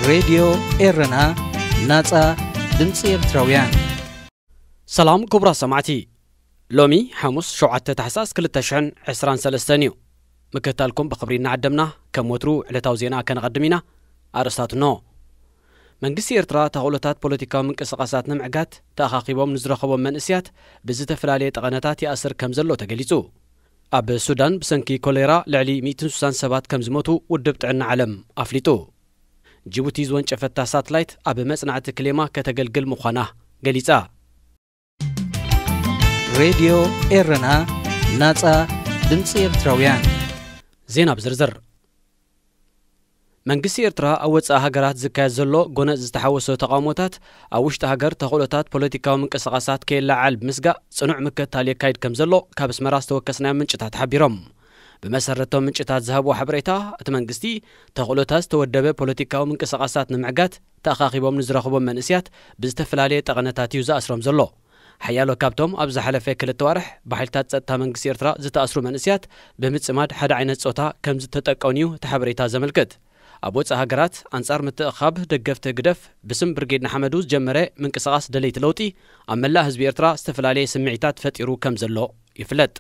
ሬድዮ ኤረና፣ ናጻ ድምጺ ኤርትራውያን። ሰላም ክቡራት ሰማዕቲ፣ ሎሚ ሓሙስ ሸውዓተ ታሕሳስ ክልተ ሽሕን ዕስራን ሰለስተን እዩ። ምክትታልኩም ብኽብሪ እናዓደምና፣ ከም ወትሩ ዕለታዊ ዜና ከነቐድም ኢና። ኣርእስታት እንሆ። መንግስቲ ኤርትራ ተኽእሎታት ፖለቲካዊ ምንቅስቓሳት ንምዕጋት ተኣኻኺቦም ንዝረኸቦም መንእስያት ብዝተፈላለየ ጠቐነታት ይኣስር ከም ዘሎ ተገሊጹ። ኣብ ሱዳን ብሰንኪ ኮሌራ ልዕሊ ሚእትን ስሳን ሰባት ከም ዝሞቱ ውድብ ጥዕና ዓለም ኣፍሊጡ። ጅቡቲ ዝወንጨፈታ ሳትላይት ኣብ መጽናዕቲ ክሌማ ከተገልግል ምዃና ገሊጻ። ሬድዮ ኤረና፣ ናጻ ድምጺ ኤርትራውያን። ዜና ብዝርዝር። መንግስቲ ኤርትራ ኣብ ወጻኢ ሃገራት ዝካየድ ዘሎ ጎነጽ ዝተሓወሶ ተቓውሞታት ኣብ ውሽጢ ሃገር ተኽእሎታት ፖለቲካዊ ምንቅስቓሳት ከየለዓዕል ብምስጋእ ጽኑዕ ምክትታል የካይድ ከም ዘሎ ካብ ኣስመራ ዝተወከስናዮም ምንጭታት ሓቢሮም። ብመሰረቶም ምንጭታት ዝሃብዎ ሓበሬታ፣ እቲ መንግስቲ ተኽእሎታት ዝተወደበ ፖለቲካዊ ምንቅስቓሳት ንምዕጋት ተኣኻኺቦም ንዝረኽቦም መንእስያት ብዝተፈላለየ ጠቐነታት እዩ ዝኣስሮም ዘሎ። ሓያሎ ካብቶም ኣብ ዝሓለፈ ክልተ ዋርሕ ብሓይልታት ጸጥታ መንግስቲ ኤርትራ ዝተኣስሩ መንእስያት ብምጽማድ ሓደ ዓይነት ጾታ ከም ዝተጠቀኑ እዩ እቲ ሓበሬታ ዘመልክት። ኣብ ወጻኢ ሃገራት ኣንጻር ምትእኻብ ደገፍቲ ህግደፍ ብስም ብርጌድ ንሓመዱ ዝጀመረ ምንቅስቓስ ደለይቲ ለውጢ ኣብ መላእ ህዝቢ ኤርትራ ዝተፈላለየ ስምዒታት ፈጢሩ ከም ዘሎ ይፍለጥ።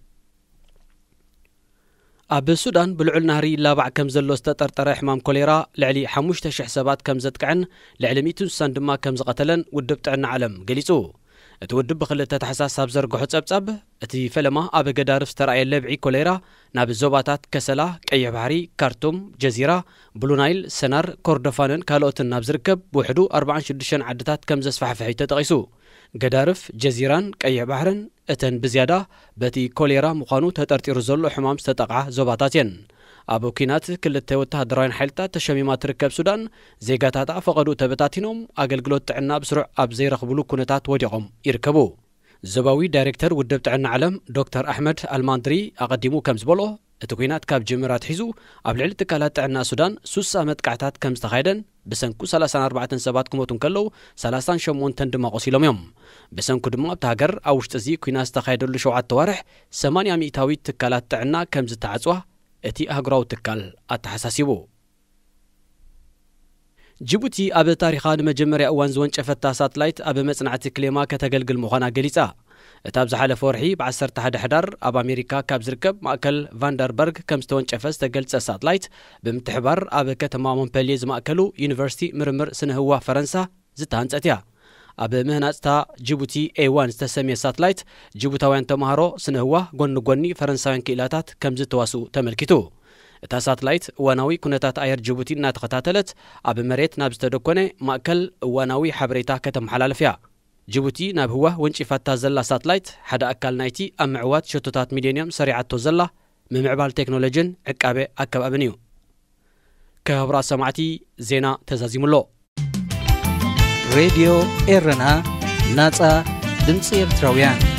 ኣብ ሱዳን ብልዑል ናህሪ ይላባዕ ከም ዘሎ ዝተጠርጠረ ሕማም ኮሌራ ልዕሊ ሓሙሽተ ሽሕ ሰባት ከም ዘጥቅዐን ልዕሊ ሚእትን ስሳን ድማ ከም ዝቐተለን ውድብ ጥዕና ዓለም ገሊጹ። እቲ ውድብ ብክልተ ታሕሳስ ኣብ ዘርግሖ ጸብጻብ፣ እቲ ፈለማ ኣብ ገዳርፍ ዝተራእየ ለብዒ ኮሌራ ናብ ዞባታት ከሰላ፣ ቀይሕ ባሕሪ፣ ካርቱም፣ ጀዚራ፣ ብሉ ናይል፣ ሰናር፣ ኮርዶፋንን ካልኦትን ናብ ዝርከብ ብውሕዱ ኣርባዓን ሽዱሽተን ዓድታት ከም ዘስፋሕፍሐ እዩ ተጠቒሱ። ገዳርፍ፣ ጀዚራን ቀይሕ ባሕርን እተን ብዝያዳ በቲ ኮሌራ ምዃኑ ተጠርጢሩ ዘሎ ሕማም ዝተጠቕዓ ዞባታት እየን። ኣብ ኲናት ክልተ ወተሃደራውያን ሓይልታት ተሸሚማ ትርከብ ሱዳን፣ ዜጋታታ ፈቐድኡ ተበታቲኖም፣ ኣገልግሎት ጥዕና ብስሩዕ ኣብ ዘይረኽብሉ ኩነታት ወዲቖም ይርከቡ። ዞባዊ ዳይሬክተር ውድብ ጥዕና ዓለም ዶክተር ኣሕመድ ኣልማንድሪ ኣቐዲሙ ከም ዝበሎ፣ እቲ ኲናት ካብ ጅምር ኣትሒዙ ኣብ ልዕሊ ትካላት ጥዕና ሱዳን ሱሳ መጥቃዕታት ከም ዝተኻየደን ብሰንኩ ሰላሳን ኣርባዕተን ሰባት ክሞቱ እንከለዉ፣ ሰላሳን ሸሞንተን ድማ ቆሲሎም እዮም። ብሰንኩ ድማ ኣብቲ ሃገር ኣብ ውሽጢ እዚ ኲናት ዝተኻየደሉ ሸውዓተ ዋርሕ ሰማንያ ሚእታዊት ትካላት ጥዕና ከም ዝተዓጽዋ እቲ ኣህጉራዊ ትካል ኣተሓሳሲቡ። ጅቡቲ ኣብ ታሪኻ ንመጀመርያ እዋን ዝወንጨፈታ ሳትላይት ኣብ መጽናዕቲ ክሌማ ከተገልግል ምዃና ገሊጻ። እታ ኣብ ዝሓለፈ ወርሒ ብ ዓሰርተ ሓደ ሕዳር ኣብ ኣሜሪካ ካብ ዝርከብ ማእከል ቫንደርበርግ ከም ዝተወንጨፈ ዝተገልጸ ሳትላይት፣ ብምትሕባር ኣብ ከተማ ሞንፐልየ ዝማእከሉ ዩኒቨርሲቲ ምርምር ስነ ህዋ ፈረንሳ ዝተሃንጸት እያ። ኣብ ምህናጽታ ጅቡቲ ኤ ዋን ዝተሰምየ ሳትላይት፣ ጅቡታውያን ተማሃሮ ስነ ህዋ ጎኒ ጎኒ ፈረንሳውያን ክኢላታት ከም ዝተዋስኡ ተመልኪቱ። እታ ሳትላይት እዋናዊ ኩነታት ኣየር ጅቡቲ እናተኸታተለት፣ ኣብ መሬት ናብ ዝተደኮነ ማእከል እዋናዊ ሓበሬታ ከተመሓላልፍ እያ። ጅቡቲ ናብ ህዋ ወንጪፋታ ዘላ ሳትላይት ሓደ ኣካል ናይቲ ኣብ ምዕዋት ሸቶታት ሚሌንየም ሰሪዓቶ ዘላ ምምዕባል ቴክኖሎጂን ዕቃበ ኣከባብን እዩ። ክቡራት ሰማዕቲ፣ ዜና ተዛዚሙ ኣሎ። ሬድዮ ኤረና፣ ናጻ ድምጺ ኤርትራውያን።